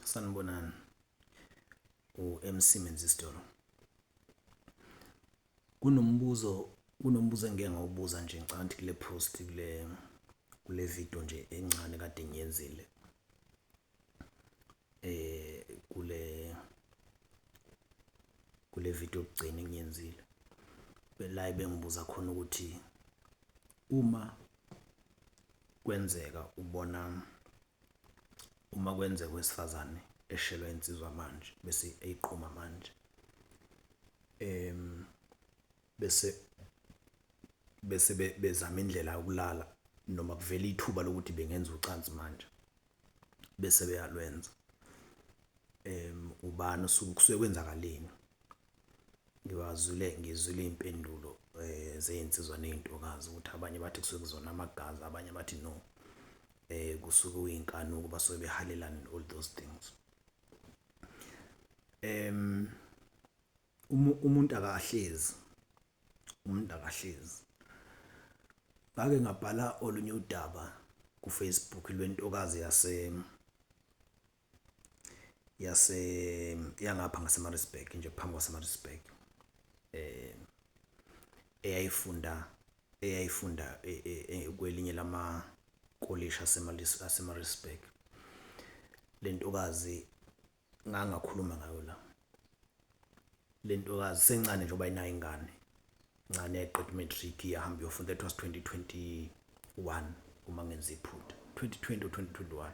Sanibonani u-MC Menzisitolo. Kunombuzo engike ngawubuza nje ngicabanga ukuthi kule post kule video nje encane kade ngiyenzile kule video yokugcina engiyenzile la ebengibuza khona ukuthi uma kwenzeka ubona uma kwenzeka owesifazane eshelwa insizwa manje bese eyiqoma manje bese bese bezama indlela yokulala noma kuvela ithuba lokuthi bengenza ucansi manje bese beyalwenza. Ubani osuke kusuke kwenzakaleni? Ngiwazwile ngizwile iy'mpendulo zey'nsizwa ney'ntokazi ukuthi abanye bathi kusuke kuzona amagazi, abanye bathi no kusuke kuyinkanuko basuke behalelana and all those things. Umuntu akahlezi, umuntu akahlezi. Ngake ngabhala olunye udaba ku-Facebook lwentokazi yase yangapha ngase-Maritzburg nje phambi kwase-Maritzburg eyayifunda kwelinye lamakolishi ase-Maritzburg. Le ntokazi ngangakhuluma ngayo la. Le ntokazi sencane njengoba inayo ingane ncane yayiqeda u-matric yahamba iyofunda. That was 2021 uma ngenza iphutha, 2020 or 2021.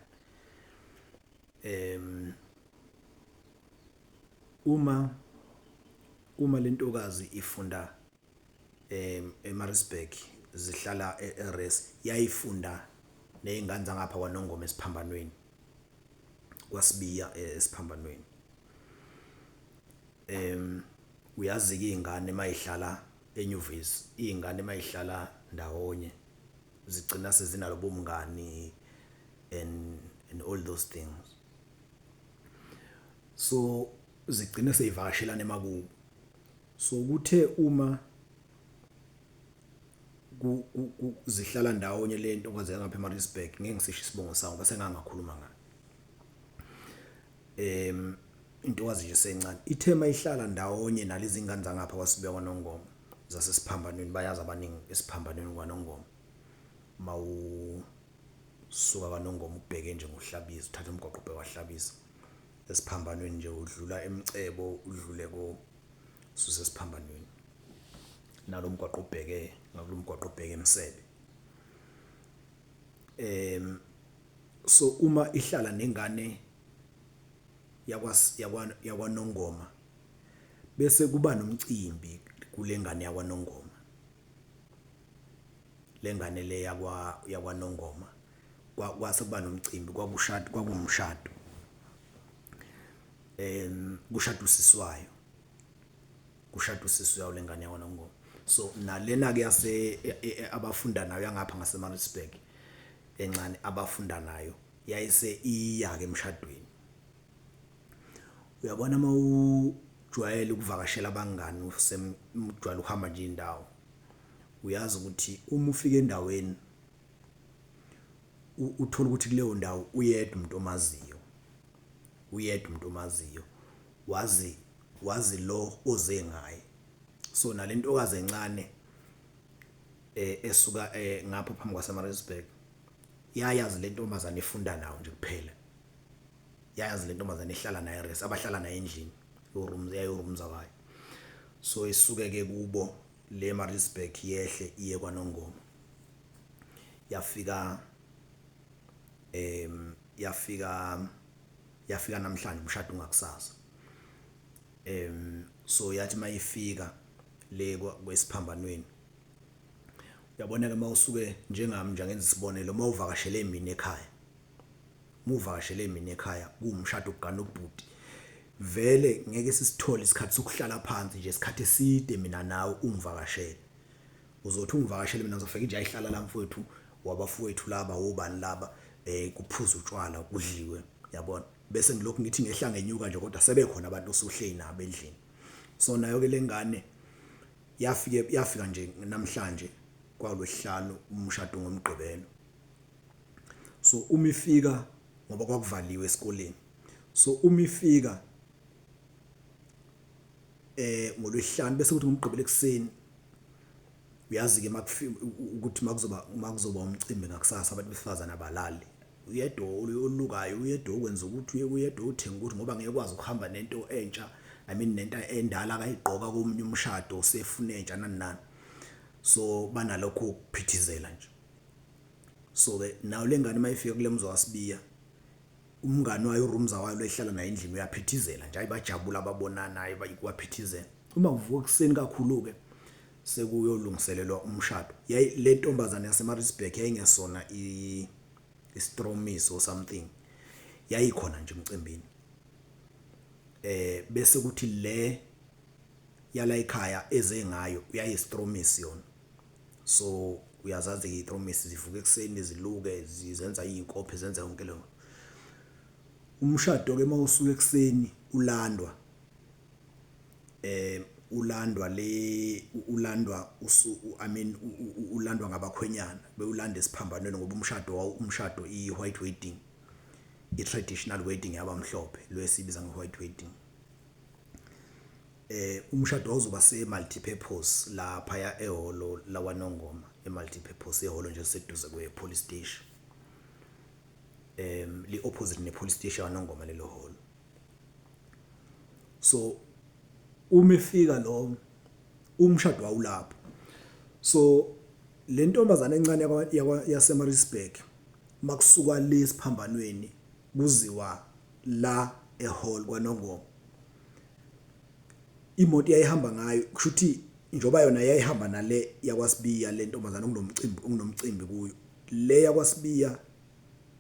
Uma le ntokazi ifunda eMaritzburg zihlala eRes, yayifunda ney'ngane zangapha kwaNongoma esiphambanweni, kwaSibiya esiphambanweni. Uyazi-ke iy'ngane mayihlala enyuvesi, iy'ngane mayihlala ndawonye zigcina sezinalo bungani and all those things. So zigcine seyivakashelana emakubo. So kuthe uma zihlala ndawonye le ntokazi yangapha eMaritzburg, ngeke ngisisho isibongo sawo ngoba sengangakhuluma ngayo. Intokazi nje esencane ithe mayihlala ndawonye nalezi ngane zangapha kwaSibiya kwaNongoma zasesiphambanweni, bayazi abaningi esiphambanweni kwaNongoma. Mawusuka kwaNongoma ubheke nje ngoHlabisa, uthatha umgwaqo ubheke kwaHlabisa esiphambanweni nje udlula eMcebo udlule ko susesiphambanweni nalo mgwaqo ubheke ngakulo mgwaqo ubheke eMsebe. So uma ihlala nengane yakwaNongoma bese kuba nomcimbi kule ngane yakwaNongoma, le ngane le yakwaNongoma kwase kuba nomcimbi, kwakushada, kwakuwumshado, kushada usisi wayo, kushada usisi wayo le ngane yakwaNongoma. So nalena ke yase abafunda nayo yangapha ngase-Maritzburg encane abafunda nayo yayise iya ke emshadweni. Uyabona mawujwayele ukuvakashela abangani ujwayele ukuhamba nje indawo, uyazi ukuthi uma ufika endaweni uthola ukuthi kuleyo ndawo uyedwa umuntu omaziyo, uyedwa umuntu omaziyo, wazi lo oze ngaye. So nale ntokazi encane esuka ngapha phambi kwase-Maritzburg yayazi le ntombazane efunda nayo nje kuphela, yayazi le ntombazane ehlala nayo res, abahlala nayo endlini yo-room, yayo-room wayo. So isuke ke kubo le Maritzburg yehle iye kwaNongoma, yafika yafika yafika namhlanje umshado ungakusasa. So yathi mayifika le kwesiphambanweni, uyabona ke mawusuke njengami nje ngenza isibonelo, mawuvakashele mina ekhaya, muvakashele mina ekhaya kuwumshado ogana ubhuti, vele ngeke sisithole isikhathi sokuhlala phansi nje isikhathi eside mina nawe ungivakashele. Uzothi ungivakashele mina ngizofika nje ayihlala la mfowethu wabafowethu laba obani laba kuphuza utshwala kudliwe, yabona, bese ngilokhu ngithi ngehla ngenyuka nje kodwa sebekhona abantu osuhleli nabo endlini. So nayo ke lengane yafika nje namhlanje kwalwesihlanu, umshado ngoMgqibelo. So uma ifika Ngoba kwakuvaliwe esikoleni. So uma ifika ngoLwesihlanu bese kuthi ngoMgqibelo ekuseni, uyazi ke ukuthi makuzoba umcimbi ngakusasa, abantu besifazane abalali. Uyedwa olukayo, uyedwa okwenza ukuthi, uyedwa othenga ukuthi, ngoba ngeke kwazi ukuhamba nento entsha, I mean nento endala akayigqoka komunye umshado, usefuna entsha, nani nani. So banalokho ukuphithizela nje. So ke nayo lengane mayifika kule mzi waSibiya, umngani wayo, urumza wayo ehlala naye endlini, uyaphithizela nje, ayibajabula ababonana, hayi bayiwaphithizela. Uma kuvuka ekuseni kakhulu ke sekuyolungiselelwa umshado, yayi le ntombazane yaseMaritzburg yayingesona i-stromis or something, yayikhona nje emcimbini. Bese kuthi le yala ekhaya eze ngayo yayi-stromis yona. So uyazazi iy'tromisi, zivuka ekuseni, ziluke, zenza iy'nkophe, zenza yonke leyo. Umshado-ke uma usuka ekuseni ulandwa, ulandwa le, ulandwa I mean ulandwa ngabakhwenyana, bewulanda esiphambanweni ngoba umshado umshado i-white wedding, i-traditional wedding yabamhlophe lo esiyibiza nge-white wedding. Umshado wawuzoba se-multipurpose laphaya ehholo lakwaNongoma, e-multipurpose, ehholo nje eliseduze kwe-police station. Li-opposite ne-police station yaNongoma lelo hholo. So uma efika lo umshado wawulapho, so le ntombazane encane yaseMaritzburg makusuka le esiphambanweni kuziwa la ehall kwaNongoma, imoto yayihamba ngayo, kusho ukuthi njengoba yona yayihamba nale yakwaSibiya le ntombazane okunomcimbi okunomcimbi kuyo, le yakwaSibiya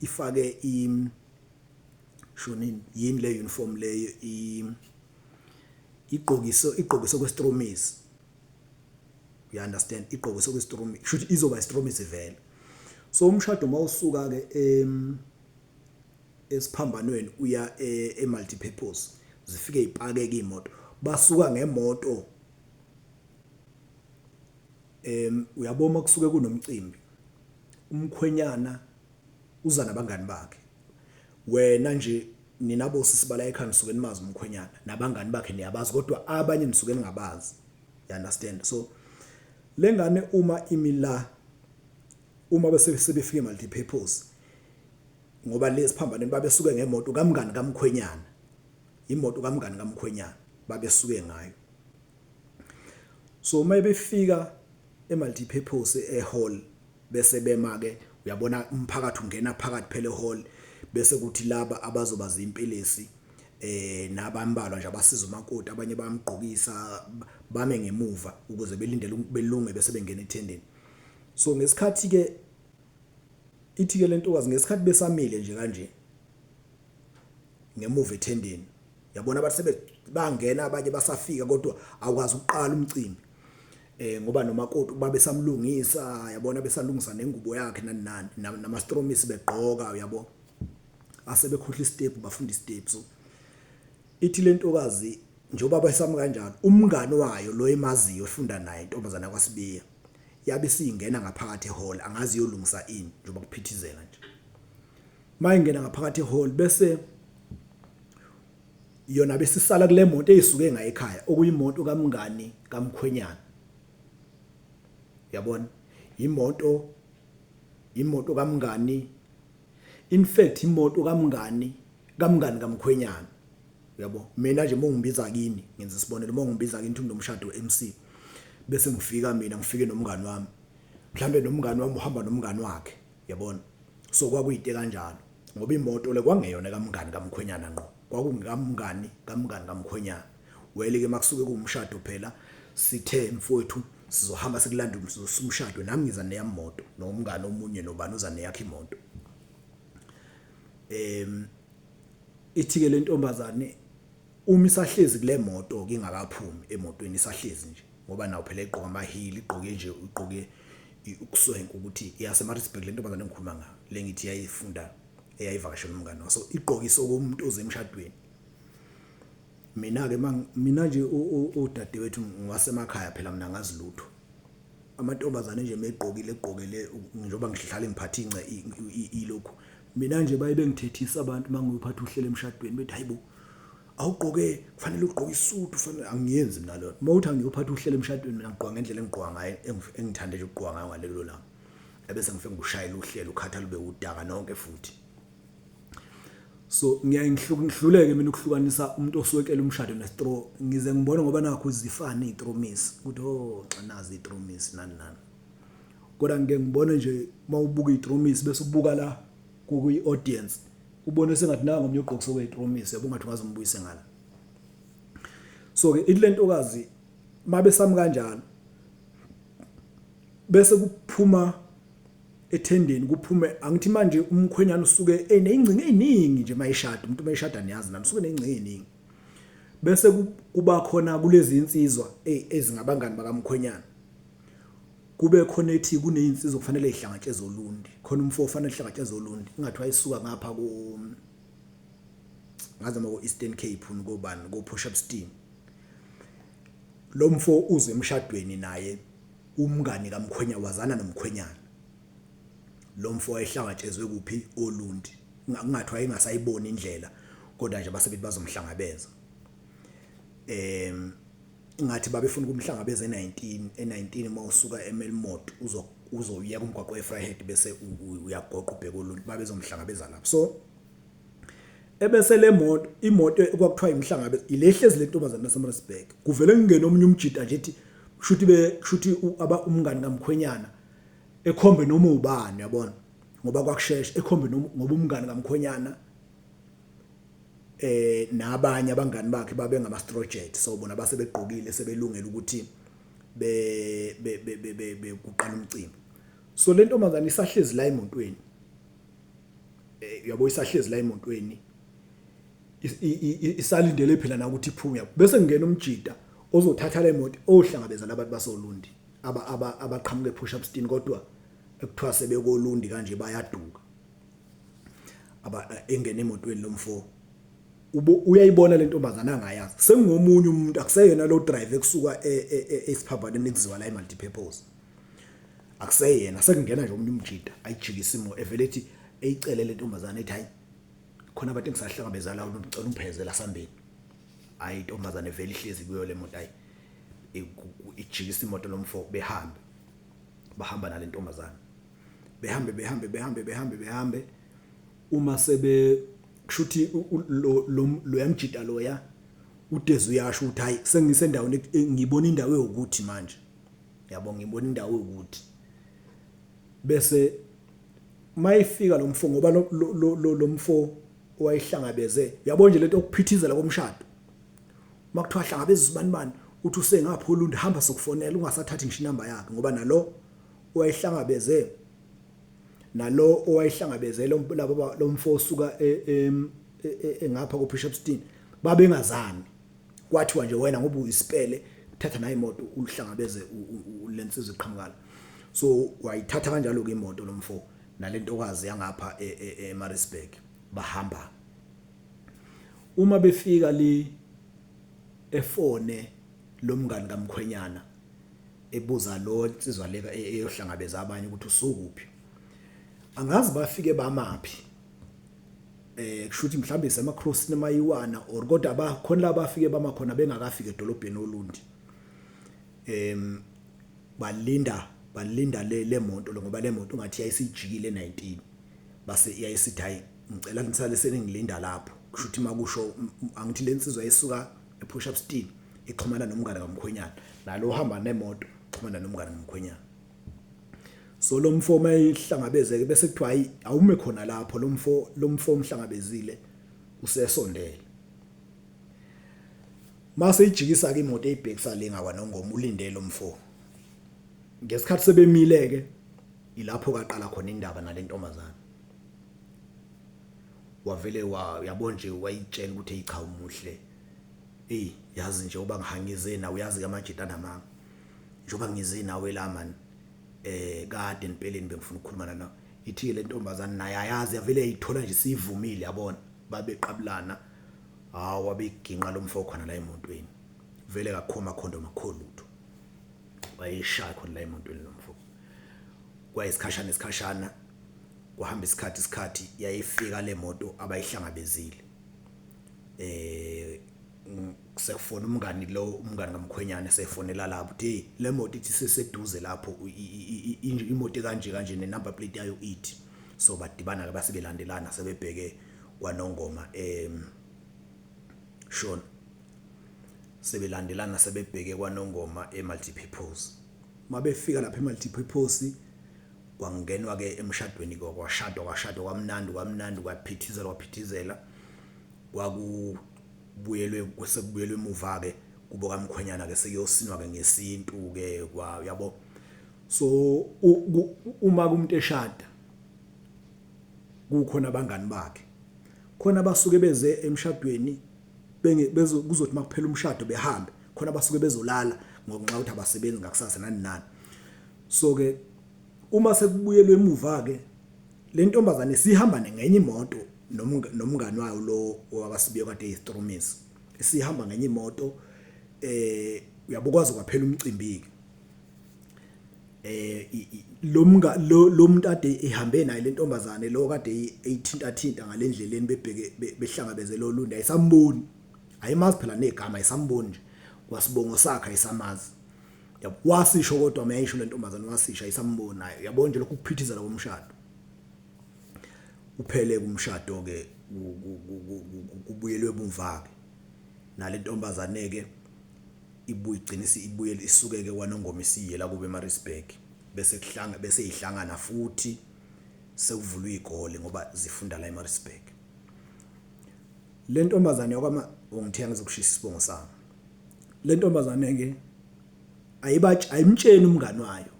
ifake i shonini yini le uniform leyo, igqokise kwestromis, you understand, igqokise kwestromis, kusho ukuthi izoba istromis vele. So umshado mawusuka ke esiphambanweni uya e-multipurpose, zifike ipakeke imoto, basuka ngemoto. Uyabona kusuke kunomcimbi, umkhwenyana uza nabangani bakhe. Wena nje nina bosisi bala ekhaya nisuke nimazi umkhwenyana nabangani bakhe niyabazi, kodwa abanye nisuke ningabazi, you understand. So lengane uma imi la, uma bese sebefike multipurpose, ngoba lesiphambanweni babesuke ngemoto kamngani kamkhwenyana, imoto kamngani kamkhwenyana babesuke ngayo. So uma befika e-multipurpose e-hall bese bema ke, uyabona umphakathi ungena phakathi phela e-hall, bese kuthi laba abazoba zimpelesi nabambalwa nje abasiza umakoti, abanye bayamgqokisa, bame ngemuva ukuze belindele belunge bese bengena ethendeni. So ngesikhathi ke ithi ke lentokazi, ngesikhathi besamile nje kanje ngemuva ethendeni, yabona abantu sebe bangena, abanye basafika, kodwa awukwazi ukuqala umcimbi ngoba nomakoti babesamlungisa, yabona besalungisa nengubo yakhe nani nani, namastromisi begqoka, uyabo asebekhohle istep, bafunda istep. So ithi lentokazi njengoba besami kanjalo, umngani wayo lo emaziyo efunda naye, intombazana kwaSibiya, yabe isingena ngaphakathi ehall, angazi iyolungisa ini njengoba kuphithizela nje. Mayingena ngaphakathi ehall bese yona besisala kule moto eyisuke ngayo ekhaya, okuyimoto kamngani kamkhwenyana, yabona, imoto kamngani, in fact imoto kamngani kamngani kamkhwenyana, uyabo. Mina nje mongibiza kini, ngenza isibonelo, mongibiza kini kunomshado MC, bese ngifika mina, ngifike nomngani wami, mhlambe nomngani wami uhamba nomngani wakhe, yabona. So kwakuyinte kanjalo, ngoba imoto le kwangeyona kamngani kamkhwenyana ngqo, kwakungekamngani kamngani kamkhwenyana. Wele ke makusuke kuwumshado phela, sithe mfowethu sizohamba sikulanda umshado, nami ngiza neyami imoto, nomngani omunye nobani uza neyakhe imoto. Ithi ke lentombazane uma isahlezi kule moto kingakaphumi emotweni, isahlezi nje, ngoba nawo phela igqoka amahili, igqoke nje, igqoke ukuswenka ukuthi iyaseMaritzburg le ntombazane engikhuluma ngayo le, ngithi yayifunda, eyayivakashela umngane waso, igqokise okomuntu oze emshadweni. Mina ke mina nje udadewethu ngiwasemakhaya phela, mina ngazi lutho. Amantombazane nje megqokile egqokele njengoba ngihlale ngiphatha ince ilokhu, Mina nje baye bengithethisa abantu mangiyophatha uhlelo emshadweni bethi hayibo awugqoke kufanele ugqoke isudu kufanele angiyenzi mina lona. Uma uthi angiyophatha uhlelo emshadweni mina ngigqoka ngendlela engigqoka ngayo engithande nje ukugqoka ngayo ngalelo langa. Ebese ngifike ngikushayela uhlelo ukhatha lube udaka nonke futhi. So ngiyaye ngihluleke mina ukuhlukanisa umuntu oswekela umshado nestraw ngize ngibone ngoba nakho zifana izitromisi ukuthi oh xa nazi izitromisi nani nani. Kodwa ngike ngibone nje uma ubuka izitromisi bese ubuka la kuyi audience ubone sengathi nangu omunye ogqokise kwezitromisi yabo ungathi ungaze umbuyise ngala. So ke ithi lentokazi mabesami kanjalo bese kuphuma ethendeni kuphume angithi manje umkhwenyana usuke eneyingcingo eziningi nje mayishada umuntu mayishada niyazi nami usuke neyingcingo eziningi bese kuba khona kulezi insizwa ezingabangani bakamkhwenyana kube khona ethi kunezinsizwa kufanele zihlangatshezwe olundi khona umfo ofanele ihlangatshezwe olundi ingathi wayisuka ngapha ku ngaze ma ko Eastern Cape kobani ko Port Shepstone lo mfo uze emshadweni naye umngani kamkhwenya wazana nomkhwenyana lo mfo wayehlangatshezwe kuphi olundi kungathi wayengasayiboni indlela kodwa nje base bethi bazomhlangabeza em ingathi babefuna ukumhlangabeza e19 e19 uma usuka eMelmoth uzo uzoyeka umgwaqo weVryheid bese uyagoqa ubheka olundi babezomhlangabeza lapho so ebese le moto imoto ekwakuthiwa imhlangabeza ilehlezi lentombazane laseMaritzburg kuvele kungene omunye umjita nje ethi kushuthi be kushuthi aba umngani kamkhwenyana ekhombe noma ubani yabona ngoba kwakushesha ekhombe noma ngoba umngani kamkhwenyana eh nabanye abangani bakhe babe ngama strojet so bona base begqokile sebelungela ukuthi be be be kuqala umcimbi so le ntombazane isahlezi la emontweni eh, uyabo isahlezi la emontweni isalindele phela na ukuthi iphume yabo bese kungena umjida ozothatha le moto ohlangabeza labantu basolundi aba aba abaqhamuka epush up stein kodwa ekuthiwa sebekolundi kanje bayaduka aba engena emotweni lomfo uyayibona le ntombazana angayazi sengomunye umuntu akuseyena lo drive ekusuka e, e, e, esiphambanweni kuziwa la e-multipurpose akuseyena sekungena nje omunye umjida ayijikise imo evele ethi eyicele le ntombazane ethi hayi khona abantu engisahlangabeza la ngicela ungiphezela sambeni hayi intombazane vele ihlezi kuyo le moto hayi ijikisa imoto lomfo behambe bahamba nale ntombazane behambe behambe behambe behambe behambe uma sebe kushuthi lo lo yamjida loya udezi uyasho ukuthi hayi sengisendaweni ngibona indawo ewukuthi manje yabo ngibona indawo ewukuthi bese mayifika lo mfo ngoba lo lo lo mfo owayihlangabeze yabo nje lento okuphithizela komshado makuthiwa hlangabeza usibani bani uthi usengapha olundi hamba sokufonela ungasathathi ngisho inamba yakhe ngoba nalo owayihlangabeze nalo owayihlangabeze labo lo mfo osuka e, e, e, engapha ko Bishopston babengazani kwathiwa nje wena ngoba uyisipele thatha nayo imoto ulihlangabeze lensizwa iqhamukala so wayithatha kanjalo ke imoto lomfo nalentokazi yangapha eMaritzburg bahamba uma befika le efone lomngani kamkhwenyana ebuza lo nsizwa leka e, eyohlangabeza abanye ukuthi usukuphi angazi bafike bamaphi eh kushuthi mhlambe isemacrossini emayiwana or kodwa abakhona la bafike bama khona bengakafiki edolobheni olundi em balinda balinda le lemonto lo ngoba lemonto ungathi yayisijikile 19 base yayisithi hayi ngicela nisale seningilinda lapho kushuthi makusho angithi lensizwa esuka epush up steam ixhumana nomngane kamkhwenyana nalo uhamba nemoto xhumana nomngane kamkhwenyana so lo mfo mayihlangabezeke bese kuthiwa hayi awume khona lapho lo mfo lo mfo omhlangabezile usesondele mase ijikisa ke imoto eyibhekisa le ngakwanongoma ulinde lo mfo ngesikhathi sebemile ke ilapho kaqala khona indaba nalentombazana wavele wa yabo nje wayitshela ukuthi hey cha umuhle hey yazi nje uba ngihangize nawe uyazi kamajita namanga njengoba ngize nawe la man eh kade empeleni bengifuna ukukhuluma nawe ithi le ntombazane naye ayazi yavele yayithola nje sivumile yabona babeqabulana hawu wabeginqa lo mfo khona la emontweni vele kakhoma condom akho lutho wayeshaya khona la emontweni lo mfo kwayisikhashana isikhashana Kuhamba isikhathi isikhathi yayifika le moto abayihlangabezile. Eh sekufona umngani lo umngani kamkhwenyana esefonela lapho uthi hey le moto ithi seseduze lapho imoto kanje kanje ne number plate yayo ithi so badibana ke base belandelana sebebheke kwaNongoma em shona sebelandelana sebebheke kwaNongoma eMultipurpose mabefika lapha eMultipurpose kwangenwa ke emshadweni kwashadwa kwashadwa kwamnandi kwamnandi kwaphithizela kwaphithizela kwakubuyelwe sekubuyelwe emuva ke kubo kamkhwenyana ke sekuyosinwa ke ngesintu ke kwa yabo so uma kumuntu eshada kukhona abangani bakhe khona basuke beze emshadweni benge kuzothi makuphela umshado behambe khona basuke bezolala ngokunxa ukuthi abasebenzi ngakusasa nani nani so ke uma sekubuyelwe emuva ke le ntombazane sihamba ngenye imoto nomngani wayo lo owakasibiyo kade eyistromisi sihamba ngenye imoto eh uyabukwazi kwaphela umcimbi ke eh lo mga lo muntu ade ehambe naye lentombazane lo kade eyithinta thinta ngalendleleni bebheke behlangabeze lo Lundi ayisamboni ayimazi phela negama ayisamboni nje kwasibongo sakhe ayisamazi yabo wasisho kodwa mayisho lentombazane wasisho ayisamboni nayo yabo nje lokhu kuphithizela komshado uphele kumshado ke kubuyelwe ebumva ke nalentombazane ke ibuye igcine ibuyele isuke-ke kwaNongoma isiyela kubo eMaritzburg bese kuhlanga bese ihlangana futhi sekuvulwa izikole ngoba zifunda la eMaritzburg. Le ntombazane yakwama ongithe ngizokushisa isibongo sami. Le ntombazane ke ayibatsh ayimtsheni umngani wayo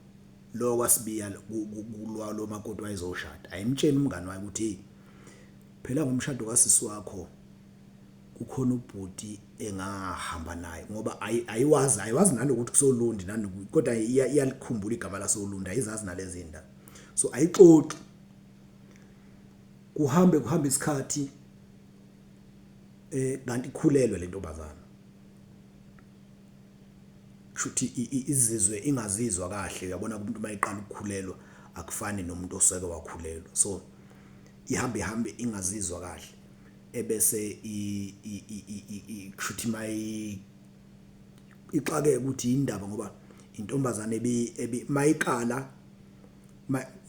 lo kwaSibiya kulwa lo makoti wayezoshada ayimtsheni umngani wayo ukuthi phela ngomshado kasisi wakho kukhona ubhuti engahamba naye ngoba ayiwazi ayiwazi nanokuthi kusoLundi nanokuthi kodwa iyalikhumbula igama lasoLundi ayizazi nalezi ndaba so ayixoxi kuhambe kuhambe isikhathi eh kanti ikhulelwe le ntombazana kushuthi izizwe ingazizwa kahle uyabona umuntu mayiqala ukukhulelwa akufani nomuntu oseke wakhulelwa so ihambe ihambe ingazizwa kahle ebese kushuthi mayi ixake ukuthi indaba ngoba intombazane ebi mayiqala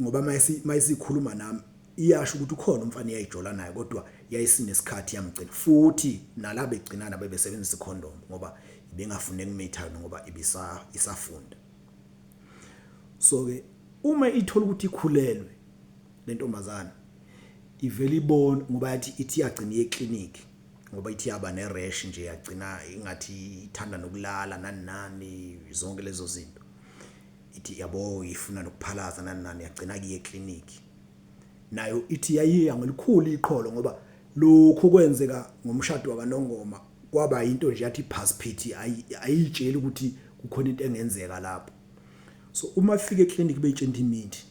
ngoba mayisikhuluma nami iyasho ukuthi ukhona umfana eyayijola naye kodwa yayisinesikhathi yamgcina futhi nalaba egcinana bebesebenzisa icondom ngoba ibingafuni ekumitha ngoba ibisa isafunda so ke uma ithola ukuthi ikhulelwe lentombazana ivele ibone ngoba yathi ithi yagcina iye clinic ngoba ithi yaba ne rash nje yagcina ingathi ithanda nokulala nani nani zonke lezo zinto ithi yabo ifuna nokuphalaza nani nani yagcina kuye clinic nayo ithi yayiya ngelikhulu iqholo ngoba lokhu kwenzeka ngomshado wakaNongoma kwaba into nje yathi phasiphithi ayitsheli ukuthi kukhona into engenzeka lapho so uma fika eclinic beyitshela imithi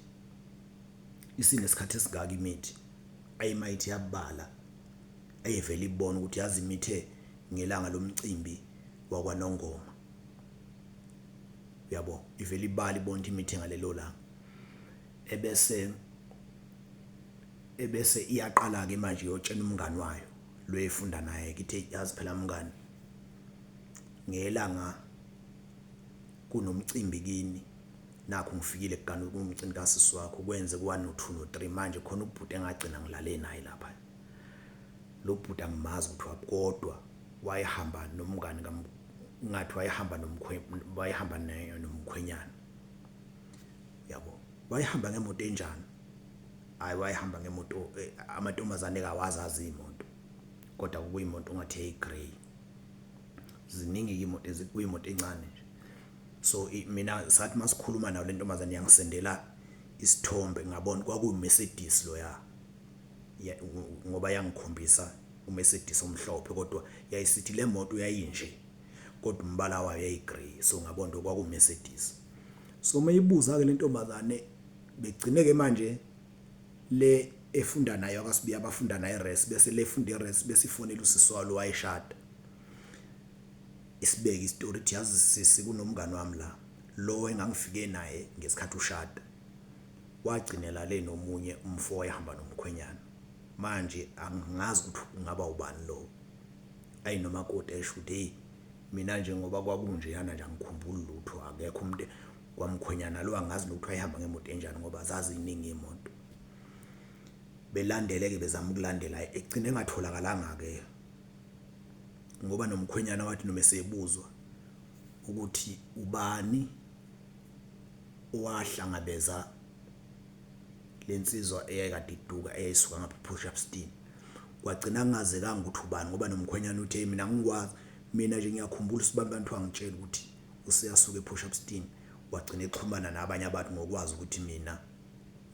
isinesikhathi esingaka imithi ayimayithi yabala ayevele ibona ukuthi yazi imithe ngelanga lomcimbi wakwaNongoma uyabo ivele ibala ibona ukuthi imithe ngalelo langa ebese ebese iyaqala ke manje iyotshela umngani wayo lo efunda naye kithi yazi phela mngani ngelanga kunomcimbi kini nakhu ngifikile kugana kumcimbi kasisi wakho kwenze ku-1 no-2 no-3 manje khona ubhuti engagcina ngilale naye lapha lo bhuti angimazi ukuthi waphi kodwa wayehamba nomngani ngathi wayehamba nomkhwe wayehamba naye nomkhwenyana yabo wayehamba ngemoto enjani hayi wayehamba ngemoto eh, amantombazane kawazazi imoto kodwa kuyimoto ongathi eyigrey ziningi imoto ezikuyimoto encane nje so mina sathi masikhuluma nayo lentombazane yangisendela isithombe ngabona kwakuyi Mercedes loya ngoba yangikhombisa uMercedes omhlophe kodwa yayisithi le moto yayinje kodwa umbala wayo yayigrey so ngabona kwaku Mercedes so mayibuza ke lentombazane begcine ke manje le efunda nayo akasibiya abafunda naye res bese le funda ires bese ifonela usisi walo wayeshada isibeke isitori ithi yazi sisi kunomngani wami la lo engangifike naye ngesikhathi ushada. Wagcina elale nomunye umfo owayehamba nomkhwenyana. Manje angazi ukuthi kungaba ubani lo. Ayi nomakoti esho ukuthi hey, mina nje ngoba kwakunjeyana nje angikhumbuli lutho, akekho umuntu kwamkhwenyana lo, angazi nokuthi wayehamba ngemoto enjani ngoba zaziningi iy'moto. Belandele-ke bezama ukulandela, egcine engatholakalanga-ke ngoba nomkhwenyana wathi noma esebuzwa ukuthi ubani owahlangabeza lensizwa eyayikade iduka eyayisuka ngapha ePort Shepstone, kwagcina kungazekanga ukuthi ubani ngoba nomkhwenyana uthi hey, mina angikwazi, mina nje ngiyakhumbula usibantu wangitshela ukuthi useyasuka ePort Shepstone, wagcina exhumana nabanye abantu ngokwazi ukuthi mina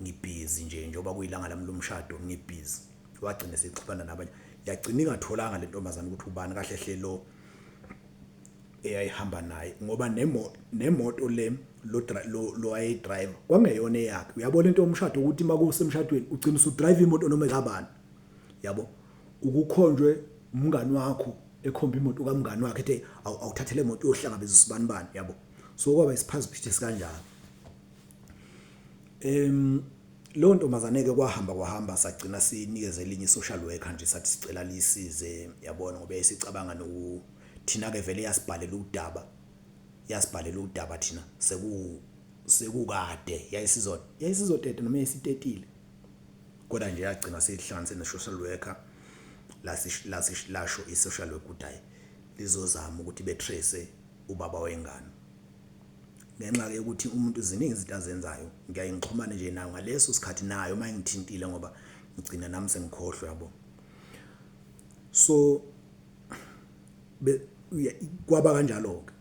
ngibhizi nje njengoba kuyilanga lami lomshado ngibhizi, wagcina esexhumana nabanye. Yagcina ingatholanga le ntombazane ukuthi ubani kahle hle lo eyayihamba naye ngoba nemoto le lo ayeyidrayiva kwangeyona eyakhe. Uyabona into yomshado ukuthi uma kusemshadweni ugcina usudrayiva imoto noma ekabani, yabo, ukukhonjwe umngani wakho ekhomba imoto kamngani wakhe ethe awuthathe le moto uyohlangabeza usibanibani, yabo. So kwaba isiphaziphithi esikanjalo. Leyo ntombazane-ke kwahamba kwahamba sagcina sinikeze elinye i-social worker nje sathi sicela lisize, yabona, ngoba yayisicabanga thina-ke vele yasibhalela udaba, yasibhalela udaba thina sekukade yayisizoteta noma yayisitetile, kodwa nje yagcina seyihlanganise ne-social worker, lasho i-social worker ukuthi hhayi lizozama ukuthi be-trace ubaba wengane. Ngenxa-ke yokuthi umuntu ziningi izinto azenzayo, ngiyaye ngixhumane nje nayo ngaleso sikhathi nayo uma ingithintile ngoba ngigcina nami sengikhohlwa, yabo. So kwaba kanjalo-ke.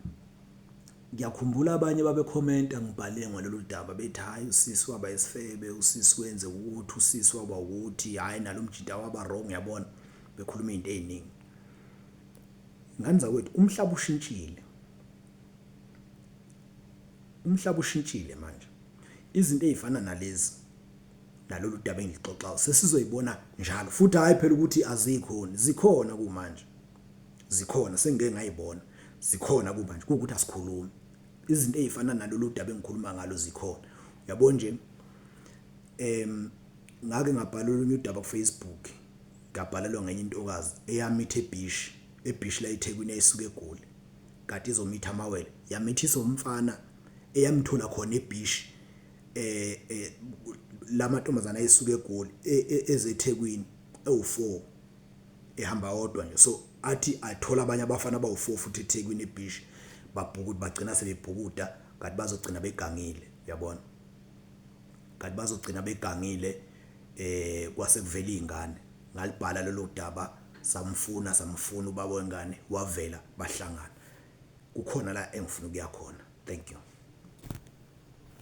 Ngiyakhumbula abanye babekhomenta ngibhale ngalolu daba bethi hhayi usisi waba isifebe, usisi wenze ukuthi, usisi waba ukuthi, hhayi nalo mjita waba wrong, yabona, bekhuluma izinto ey'ningi. Ngane zakwethu, umhlaba ushintshile. Umhlaba ushintshile manje. Izinto ey'fana nalezi nalolu daba engilixoxayo sesizoyibona njalo, futhi hhayi phela ukuthi azikhoni, zikhona kumanje, zikhona, sengike ngayibona, zikhona kumanje, kuwukuthi asikhulumi. Izinto ey'fana nalolu daba engikhuluma ngalo zikhona. Uyabo nje, ngake ngabhala olunye udaba ku-Facebook, ngabhalelwa ngenye intokazi eyamitha ebhishi, ebhishi la eThekwini eyayisuka eGoli, kade izomitha amawele, yamithisa umfana eyamthola khona ebhishi, lamantombazane ayesuka eGoli eze eThekwini ewu4 ehamba odwa nje. So athi athola abanye abafana abawu4 futhi eThekwini ebhishi, babhukuda, bagcina sebebhukuda kanti bazogcina begangile, uyabona, kanti bazogcina begangile. Kwase kuvela izingane. Ngalibhala lelo daba, samfuna ubaba wengane wavela, bahlangana. Kukhona la engifuna ukuya khona. Thank you.